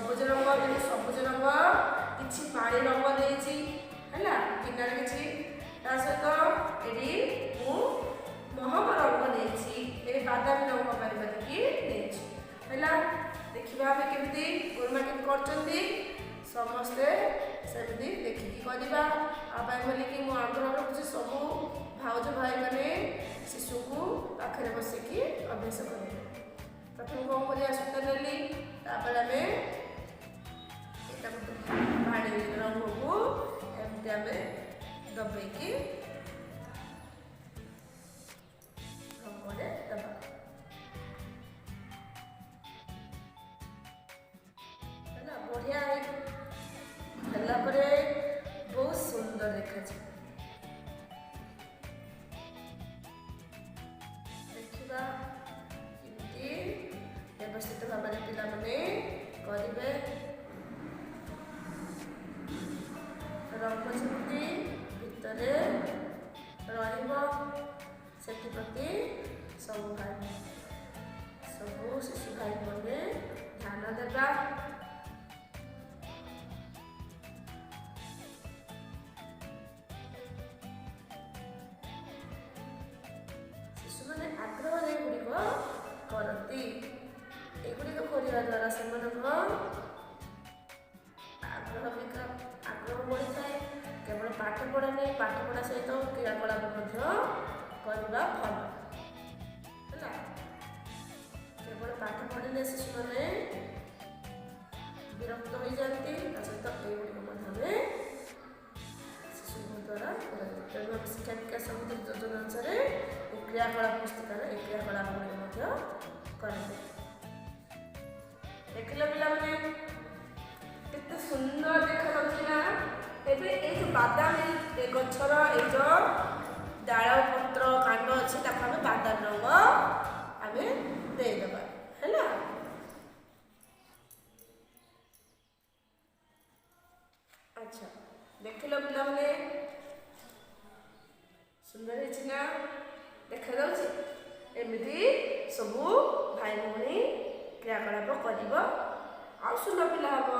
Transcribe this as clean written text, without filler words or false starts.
ସବୁଜ ରଙ୍ଗ, କିନ୍ତୁ ସବୁଜ ରଙ୍ଗ କିଛି ପାଣି ରଙ୍ଗ ଦେଇଛି, ହେଲା କିନାରେ କିଛି। ତା ସହିତ ଏଠି ମୁଁ ମହମ ରଙ୍ଗ ନେଇଛି, ଏ ବାଦାମୀ ରଙ୍ଗ କରିପାରିକି ନେଇଛି। ହେଲା, ଦେଖିବା ଆମେ କେମିତି ଗୁରୁମା କେମିତି କରୁଛନ୍ତି। ସମସ୍ତେ ସେମିତି ଦେଖିକି କରିବା। ଆଉ ପାଇଁ ବୋଲିକି ମୁଁ ଆଗ୍ରହ ରଖୁଛି, ସବୁ ଭାଉଜ ଭାଇମାନେ ଶିଶୁକୁ ପାଖରେ ବସିକି ଅଭ୍ୟାସ କରିବେ। ପ୍ରଥମେ କ'ଣ କରିବା? ସୂତା ନେଲି, ତାପରେ ଆମେ ଏଟାକୁ ପାଣି ରଙ୍ଗକୁ ଏମିତି ଆମେ ଦବେଇକି ରଙ୍ଗରେ ଦେବା। ହେଲା, ବଢ଼ିଆ ହେଲା ପରେ ବହୁତ ସୁନ୍ଦର ଦେଖାଯିବ। ଦେଖିବା କେମିତି ବ୍ୟବସ୍ଥିତ ଭାବରେ ପିଲାମାନେ କରିବେ। ରଙ୍ଗ ଯେମିତି ଭିତରେ ରହିବ, ସେଥିପ୍ରତି ସବୁ ଭାଇ, ସବୁ ଶିଶୁ ଭାଇମାନେ ଧ୍ୟାନ ଦେବା। ଶିଶୁମାନେ ଆଗ୍ରହରେ ଏଗୁଡ଼ିକ କରନ୍ତି। ଏଗୁଡ଼ିକ କରିବା ଦ୍ୱାରା ସେମାନଙ୍କ ଆଗ୍ରହ ବିକା ଆଗ୍ରହ ବଢ଼ିଥାଏ। କେବଳ ପାଠ ପଢ଼ା ନୁହେଁ, ପାଠ ପଢ଼ା ସହିତ କ୍ରିୟାକଳାପ ମଧ୍ୟ କରିବା ଭଲ। ହେଲା, କେବଳ ପାଠ ପଢ଼ିଲେ ଶିଶୁମାନେ ବିରକ୍ତ ହୋଇଯାଆନ୍ତି। ତା ସହିତ ଏଗୁଡ଼ିକ ମଧ୍ୟ ଆମେ ଶିଶୁଙ୍କ ଦ୍ୱାରା କରାଯାଏ। ତେଣୁ ଆମେ ଶିକ୍ଷା ବିକାଶ ସମିତି ଯୋଜନା ଅନୁସାରେ ଏ କ୍ରିୟାକଳାପ ପୁସ୍ତିକାରେ ଏ କ୍ରିୟାକଳାପ ଗୁଡ଼ିକ ମଧ୍ୟ କରାଯାଏ। ଦେଖିଲ ପିଲାମାନେ, କେତେ ସୁନ୍ଦର ଦେଖାଯାଉଛି ନା? ଏବେ ଏଇ ଯୋଉ ବାଦାମୀ ଗଛର ଏଇ ଯୋଉ ଡାଳ, ପତ୍ର, କାଣ୍ଡ ଅଛି, ତାକୁ ଆମେ ବାଦାମୀ ରଙ୍ଗ ଆମେ ଦେଇଦେବା। ହେଲା, ଆଚ୍ଛା, ଦେଖିଲ ପିଲାମାନେ, ସୁନ୍ଦର ହେଇଛି ନା ଦେଖାଯାଉଛି? ଏମିତି ସବୁ ଭାଇ ଭଉଣୀ କ୍ରିୟାକଳାପ କରିବ ଆଉ ସୁନ୍ଦର ପିଲା ହବ।